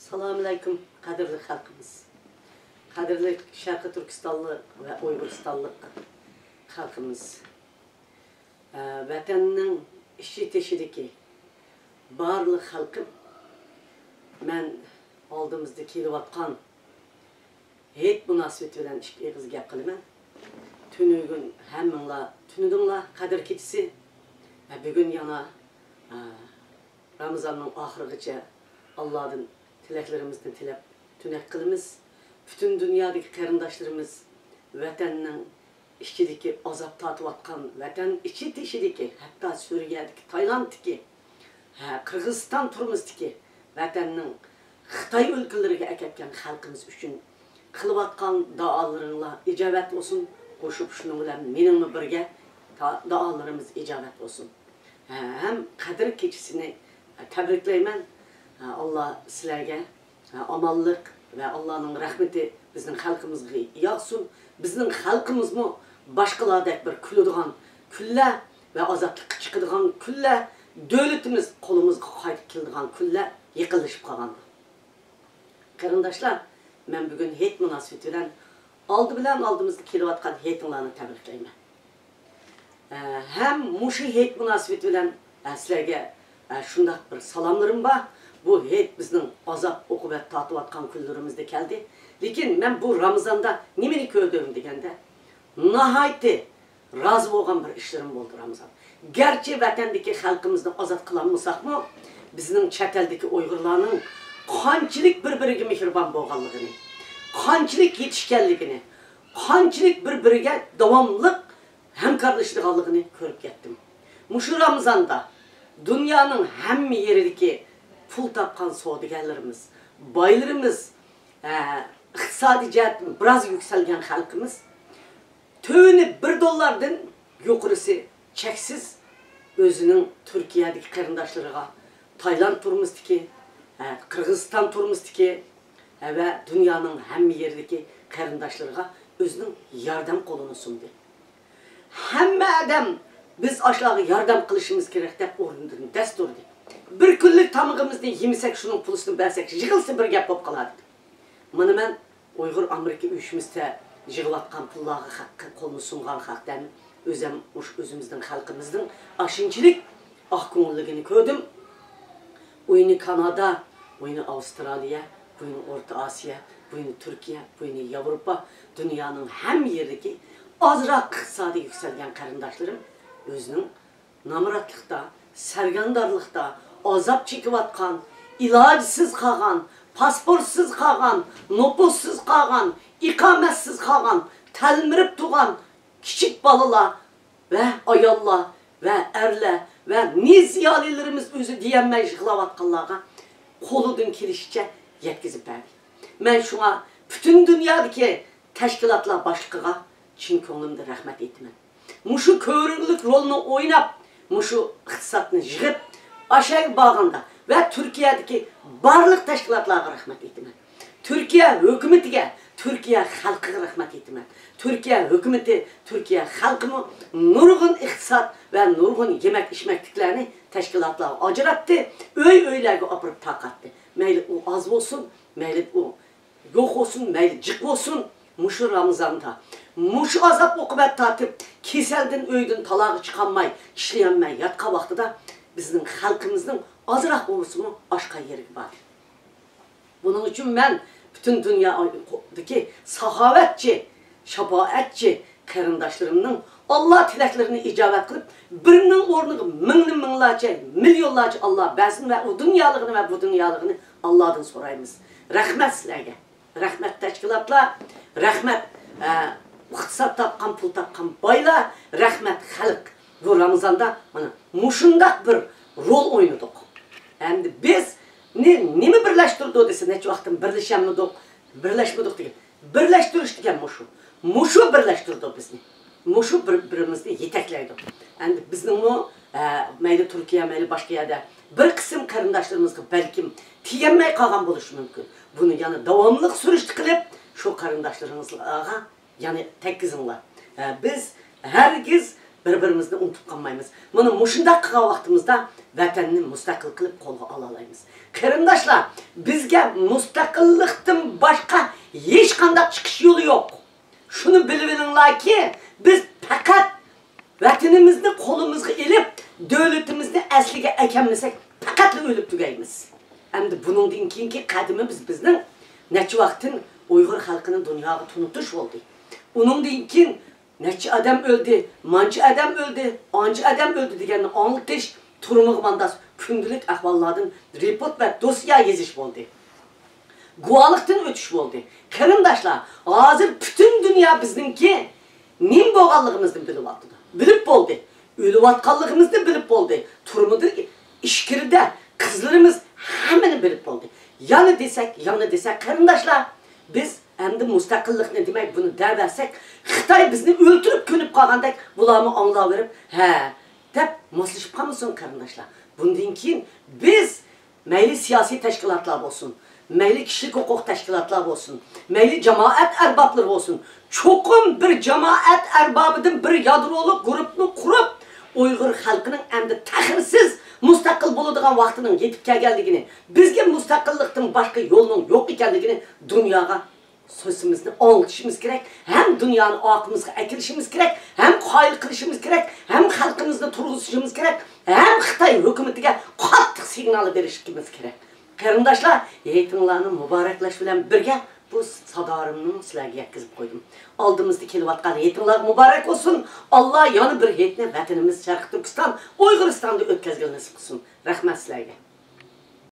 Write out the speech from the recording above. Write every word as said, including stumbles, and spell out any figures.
سالام ئەلەيكۇم، قەدىرلىك خەلقىمىز. قەدىرلىك شەرقىي تۈركىستانلىق ۋە ئۇيغۇرىستانلىق خەلقىمىز. ئە، ۋەتەننىڭ ئىچى تېشىدىكى بارلىق خەلقىم، مەن ئالدىمىزدا كېلىۋاتقان ھېيت مۇناسىۋىتى بىلەن ئىككى ئېغىز گەپ قىلىمەن. تۈنۈگۈن ھەممىڭلار تۈنىدىڭلار قەدىر كېچىسى. ئە، بۈگۈن يەنە، ئە، رامىزاننىڭ ئاخىرىغىچە ئاللادىن تىلەكلىرىمىزنى تىلەپ تۈنەك قىلىمىز. پۈتۈن دۇنيادىكى قېرىنداشلىرىمىز ۋەتەننىڭ ئىچىدىكى ئازاب تارتىۋاتقان، ۋەتەن ئىچى تېشىدىكى، ھەتتا سۈرىيەدىكى، تايلاندتىكى، ھە، قىرغىزىستان تۈرمىسىدىكى ۋەتەننىڭ خىتاي ئۆلكىلىرىگە ئەكەتكەن خەلقىمىز ئۈچۈن قىلىۋاتقان دائالىرىڭلار ئىجابەت بولسۇن. قوشۇپ شۇنىڭ بىلەن مېنىڭمۇ بىرگە تا-، دائالىرىمىز ئىجابەت بولسۇن. ھە، ھەم قەدىر كېچىسىنى تەبرىكلەيمەن. ھە، ئاللا سىلەرگە، ھە، ئامانلىق ۋە ئاللانىڭ رەھمىتى بىزنىڭ خەلقىمىزغا ياغسۇن. بىزنىڭ خەلقىمىزمۇ باشقىلاردەك بىر كۈلىدىغان كۈنلەر ۋە ئازادلىققا چىقىدىغان كۈنلەر، دۆلىتىمىز قولىمىزغا قايتىپ كېلىدىغان كۈنلەر يېقىنلىشىپ قالغاندا. قېرىنداشلار، مەن بۈگۈن ھېيت مۇناسىۋىتى بىلەن ئالدى بىلەن ئالدىمىزدا كېلىۋاتقان ھېيتىڭلارنى تەبرىكلەيمەن. ئە، ھەم مۇشۇ ھېيت مۇناسىۋىتى بىلەن، ئە، سىلەرگە، ئە، شۇنداق بىر سالاملىرىم بار. بۇ ھېيت بىزنىڭ ئازاب ئوقۇبەت تارتىۋاتقان كۈنلىرىمىزدە كەلدى. لېكىن مەن بۇ رامىزاندا نېمىنى كۆردۈم دېگەندە، ناھايىتى رازى بولغان بىر ئىشلىرىم بولدى رامىزان. گەرچە ۋەتەندىكى خەلقىمىزنى ئازاد قىلالمىساقمۇ، بىزنىڭ چەت ئەلدىكى ئۇيغۇرلارنىڭ قانچىلىك بىر-بىرىگە مېھرىبان بولغانلىقىنى، قانچىلىك يېتىشكەنلىكىنى، قانچىلىك بىر-بىرىگە داۋاملىق ھەمكارلىشىدىغانلىقىنى كۆرۈپ يەتتىم. مۇشۇ رامىزاندا دۇنيانىڭ ھەممە يېرىدىكى پۇل تاپقان سودىگەرلىرىمىز، بايلىرىمىز، ئە، ئىقتىسادىي جەھەتتىن بىراز يۈكسەلگەن خەلقىمىز تۆۋىنى بىر دوللاردىن يۇقىرىسى چەكسىز ئۆزىنىڭ تۈركىيەدىكى قېرىنداشلىرىغا، تايلاند تۈرمىسىدىكى، ئە، قىرغىزىستان تۈرمىسىدىكى، ئە، ۋە دۇنيانىڭ ھەممە يېرىدىكى قېرىنداشلىرىغا ئۆزىنىڭ ياردەم قولىنى سۇندى. ھەممە ئادەم بىز ئاشۇلارغا ياردەم قىلىشىمىز كېرەك دەپ ئورنىدىن دەس تۇردى. بىر كۈنلۈك تامىقىمىزنى يېمىسەك، شۇنىڭ پۇلىسىنى بەرسەك، يىغىلسا بىر گەپ بولۇپ قالاتتى. مانا مەن ئۇيغۇر ئامېرىكا ئۇيۇشمىسىدا يىغىۋاتقان پۇللارغا خەق-، قولنى سۇنغان خەقلەرنى ئۆزەم مۇشۇ ئۆزىمىزنىڭ خەلقىمىزنىڭ ئاشۇنچىلىك ئاق كۆڭۈللۈكىنى كۆردۈم. ئۇينى كانادا، بۇينى ئاۋسترالىيە، بۇينى ئورتا ئاسىيا، بۇينى تۈركىيە، بۇينى ياۋروپا، دۇنيانىڭ ھەممە يېرىدىكى ئازراق ئىقتىسادى يۈكسەلگەن قېرىنداشلىرىم ئۆزىنىڭ نامراتلىقتا، سەرگەردانلىقتا ئازاب چېكىۋاتقان، ئىلاجسىز قالغان، پاسپورتسىز قالغان، نوپۇسسىز قالغان، ئىقامەتسىز قالغان، تەلمۈرۈپ تۇرغان كىچىك بالىلار ۋە ئاياللار ۋە ئەرلەر ۋە نى زىيالىيلىرىمىز ئۆزى دېيەلمەي يىغلاۋاتقانلارغا قولىدىن كېلىشىچە يەتكۈزۈپ بەردى. مەن شۇڭا پۈتۈن دۇنيادىكى تەشكىلاتلار باشلىقىغا چىن كۆڭلۈمدىن رەھمەت ئېيتىمەن. مۇشۇ كۆرۈنگۈلۈك رولنى ئويناپ، مۇشۇ ئىقتىسادنى يىغىپ، ئاشەگە بارغاندا ۋە تۈركىيەدىكى بارلىق تەشكىلاتلارغا رەھمەت ئېيتىمەن. تۈركىيە ھۆكۈمىتىگە، تۈركىيە خەلقىگە رەھمەت ئېيتىمەن. تۈركىيە ھۆكۈمىتى، تۈركىيە خەلقىمۇ نۇرغۇن ئىقتىساد ۋە نۇرغۇن يېمەك-ئىچمەكلىكلەرنى تەشكىلاتلارغا ئاجراتتى، ئۆي-ئۆيلەرگە ئاپىرىپ تارقاتتى. مەيلى ئۇ ئاز بولسۇن، مەيلى ئۇ يوق بولسۇن، مەيلى جىق بولسۇن، مۇشۇ رامىزاندا، مۇشۇ ئازاب-ئوقۇبەت تارتىپ، كېسەلدىن ئۆيدىن تالاغا چىقالماي، ئىشلىيەلمەي ياتقان ۋاقتىدا بىزنىڭ خەلقىمىزنىڭ ئازراق بولسىمۇ ئاشقان يېرىگە باردى. بۇنىڭ ئۈچۈن مەن پۈتۈن دۇنيادىكى ساخاۋەتچى، شاپائەتچى قېرىنداشلىرىمنىڭ ئاللا تىلەكلىرىنى ئىجابەت قىلىپ، بىرنىڭ ئورنىغا مىڭنى مىڭلارچە، مىليونلارچە ئاللا بەرسۇن ۋە ئۇ دۇنيالىقىنى ۋە بۇ دۇنيالىقىنى ئاللادىن سورايمىز. رەھمەت سىلەرگە. رەھمەت تەشكىلاتلار، رەھمەت، ئە، ئىقتىساد تاپقان، پۇل تاپقان بايلار، رەھمەت خەلق. بۇ رامىزاندا مانا مۇشۇنداق بىر رول ئوينىدۇق. ئەمدى بىزنى نېمە بىرلەشتۈرىدۇ دېسە، نەچچە ۋاقىتتىن بىرلىشەمدۇق، بىرلەشمىدۇق دېگەن. بىرلەشتۈرۈش دېگەن مۇشۇ. مۇشۇ بىرلەشتۈرىدۇ بىزنى. مۇشۇ بىر-، بىرىمىزنى يېتەكلەيدۇ. ئەمدى بىزنىڭمۇ، ئە، مەيلى تۈركىيە، مەيلى باشقا يەردە بىر قىسىم قېرىنداشلىرىمىزغا بەلكىم تېگەلمەي قالغان بولۇشى مۇمكىن. بۇنى يەنە داۋاملىق سۈرۈشتە قىلىپ، شۇ قېرىنداشلىرىڭىزغا يەنى تەگكۈزۈڭلار. ئە، بىز ھەرگىز بىر-بىرىمىزنى ئۇنتۇپ قالمايمىز. مانا مۇشۇنداق قىلغان ۋاقتىمىزدا ۋەتەننى مۇستەقىل قىلىپ قولغا ئالالايمىز. قېرىنداشلار، بىزگە مۇستەقىللىقتىن باشقا ھېچقانداق چىقىش يولى يوق. شۇنى بىلىۋېلىڭلاركى، بىز پەقەت ۋەتىنىمىزنى قولىمىزغا ئېلىپ، دۆلىتىمىزنى ئەسلىگە ئەكەلمىسەك، پەقەتلا ئۆلۈپ تۈگەيمىز. ئەمدى بۇنىڭدىن كېيىنكى قەدىمىمىز بىزنىڭ نەچچە ۋاقىتتىن ئۇيغۇر خەلقىنى دۇنياغا تونۇتۇش بولدى. ئۇنىڭدىن كېيىن نەچچە ئادەم ئۆلدى، مانچە ئادەم ئۆلدى، ئانچە ئادەم ئۆلدى دېگەننى ئاڭلىتىش، تۈرمىگە مانداس كۈندىلىك ئەھۋاللاردىن رېپورت ۋە دوسيە يېزىش بولدى. گۇۋاھلىقتىن ئۆتۈش بولدى. قېرىنداشلار، ھازىر پۈتۈن دۇنيا بىزنىڭكى نېمە بولغانلىقىمىزنى بىلىۋاتىدۇ. بىلىپ بولدى. ئۆلۈۋاتقانلىقىمىزنى بىلىپ بولدى. تۈرمىدە، ئىچكىرىدە قىزلىرىمىز ھەممىنى بىلىپ بولدى. يەنە دېسەك، يەنە دېسەك، قېرىنداشلار، بىز ئەمدى مۇستەقىللىقنى دېمەي، بۇنى دەۋەرسەك، خىتاي بىزنى ئۆلتۈرۈپ كۆنۈپ قالغاندەك، بۇلارمۇ ئاڭلاۋېرىپ، ھە، دەپ ماسلىشىپ قالمىسۇن، قېرىنداشلار. بۇندىن كېيىن بىز مەيلى سىياسىي تەشكىلاتلار بولسۇن، مەيلى كىشىلىك ھوقۇق تەشكىلاتلار بولسۇن، مەيلى جامائەت ئەربابلىرى بولسۇن، چوقۇم بىر جامائەت ئەربابىدىن بىر يادرولۇق گۇرۇپنى قۇرۇپ، ئۇيغۇر خەلقىنىڭ ئەمدى تەخىرسىز مۇستەقىل بولىدىغان ۋاقتىنىڭ يېتىپ كەلگەنلىكىنى، بىزگە مۇستەقىللىقتىن باشقا يولنىڭ يوق ئېكەنلىكىنى دۇنياغا سۆزىمىزنى ئاڭلىتىشىمىز كېرەك، ھەم دۇنيانى ئارقىمىزغا ئەكىرىشىمىز كېرەك، ھەم قايىل قىلىشىمىز كېرەك، ھەم خەلقىمىزنى تۇرغۇزۇشىمىز كېرەك، ھەم خىتاي ھۆكۈمىتىگە قاتتىق سىگنال بېرىشىمىز كېرەك. قېرىنداشلار، ھېيتىڭلارنى مۇبارەكلەش بىلەن بىرگە بۇ سادارىمنى سىلەرگە يەتكۈزۈپ قويدۇم. ئالدىمىزدا كېلىۋاتقان ھېيتىڭلار مۇبارەك بولسۇن. ئاللا يەنە بىر ھېيتنى ۋەتىنىمىز شەرقىي تۈركىستان، ئۇيغۇرىستاندا ئۆتكۈزگىلى نېسىپ قىلسۇن. رەھمەت سىلەرگە.